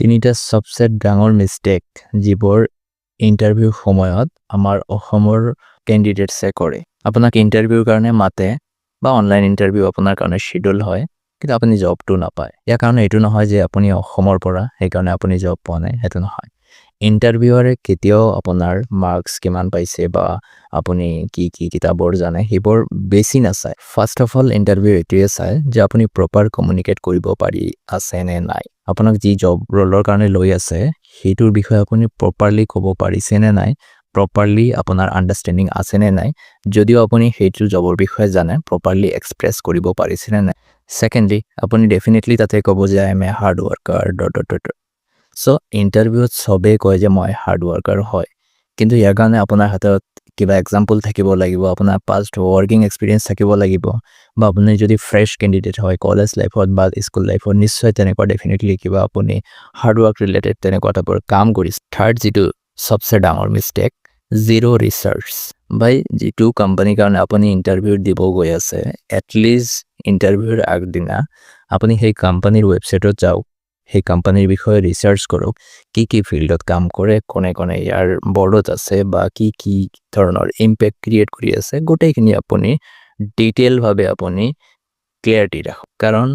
তিনিটা চবচে ডাঙৰ মিষ্টেক যিবোৰ ইণ্টাৰভিউ সময়ত আমাৰ অসমৰ কেণ্ডিডেটছে কৰে। আপোনাক ইণ্টাৰভিউৰ কাৰণে মাতে বা অনলাইন ইণ্টাৰভিউ আপোনাৰ কাৰণে শ্বিডিউল হয়, কিন্তু আপুনি জবটো নাপায়। ইয়াৰ কাৰণে এইটো নহয় যে আপুনি অসমৰ পৰা, সেইকাৰণে আপুনি জব পোৱা নাই, সেইটো নহয়। ইণ্টাৰভিউৱাৰে কেতিয়াও আপোনাৰ মাৰ্কছ কিমান পাইছে বা আপুনি কি কি কিতাপৰ জানে, সেইবোৰ বেছি নাচায়। ফাৰ্ষ্ট অফ অল, ইণ্টাৰভিউ এইটোৱে চায় যে আপুনি প্ৰপাৰ কমিউনিকেট কৰিব পাৰি আছে নে নাই। আপোনাক যি জব ৰ'লৰ কাৰণে লৈ আছে, সেইটোৰ বিষয়ে আপুনি প্ৰপাৰলি ক'ব পাৰিছে নে নাই, প্ৰপাৰলি আপোনাৰ আণ্ডাৰষ্টেণ্ডিং আছে নে নাই, যদিও আপুনি সেইটো জবৰ বিষয়ে জানে, প্ৰপাৰলি এক্সপ্ৰেছ কৰিব পাৰিছে নে নাই। ছেকেণ্ডলি, আপুনি ডেফিনেটলি তাতে ক'ব যে "I am a hard worker," dot dot dot. So ইণ্টাৰভিউত চবেই কয় যে মই হাৰ্ড ৱৰ্কাৰ হয়, কিন্তু ইয়াৰ কাৰণে আপোনাৰ হাতত কিবা এক্সাম্পল থাকিব লাগিব, আপোনাৰ পাষ্ট ৱৰ্কিং এক্সপিৰিয়েঞ্চ থাকিব লাগিব বা আপুনি যদি ফ্ৰেছ কেণ্ডিডেট হয়, কলেজ লাইফত বা স্কুল লাইফত নিশ্চয় তেনেকুৱা ডেফিনেটলি কিবা আপুনি হাৰ্ড ৱৰ্ক ৰিলেটেড তেনেকুৱা টাইপৰ কাম কৰিছে। থাৰ্ড যিটো চবচে ডাঙৰ মিষ্টেক, জিৰ' ৰিচাৰ্চ। ভাই, যিটো কোম্পানীৰ কাৰণে আপুনি ইণ্টাৰভিউ দিব গৈ আছে, এটলিষ্ট ইণ্টাৰভিউৰ আগদিনা আপুনি সেই কোম্পানীৰ ৱেবছাইটত যাওক, সেই কোম্পানীৰ বিষয়ে ৰিচাৰ্চ কৰক, কি কি ফিল্ডত কাম কৰে, কোনে কোনে ইয়াৰ বৰ্ডত আছে বা কি কি ধৰণৰ ইম্পেক্ট ক্ৰিয়েট কৰি আছে, গোটেইখিনি আপুনি ডিটেইলভাৱে আপুনি ক্লিয়াৰিটি ৰাখক। কাৰণ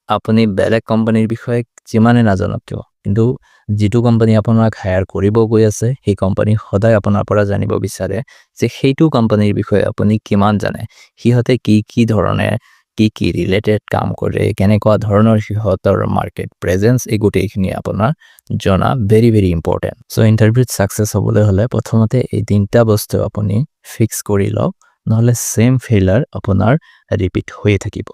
আপুনি বেলেগ কোম্পানীৰ বিষয়ে যিমানে নাজানক কিয়, কিন্তু যিটো কোম্পানী আপোনাক হায়াৰ কৰিব গৈ আছে, সেই কোম্পানী সদায় আপোনাৰ পৰা জানিব বিচাৰে যে সেইটো কোম্পানীৰ বিষয়ে আপুনি কিমান জানে, সিহঁতে কি কি ধৰণে, কি কি ৰিলেটেড কাম কৰে, কেনেকুৱা ধৰণৰ সিহঁতৰ মাৰ্কেট প্ৰেজেঞ্চ, এই গোটেইখিনি আপোনাৰ জনা ভেৰি ভেৰি ইম্পৰ্টেণ্ট। চ' ইণ্টাৰভিউত ছাকচেছ হ'বলৈ হ'লে প্ৰথমতে এই তিনিটা বস্তু আপুনি ফিক্স কৰি লওক, নহ'লে ছেইম ফেইলাৰ আপোনাৰ ৰিপিট হৈয়ে থাকিব।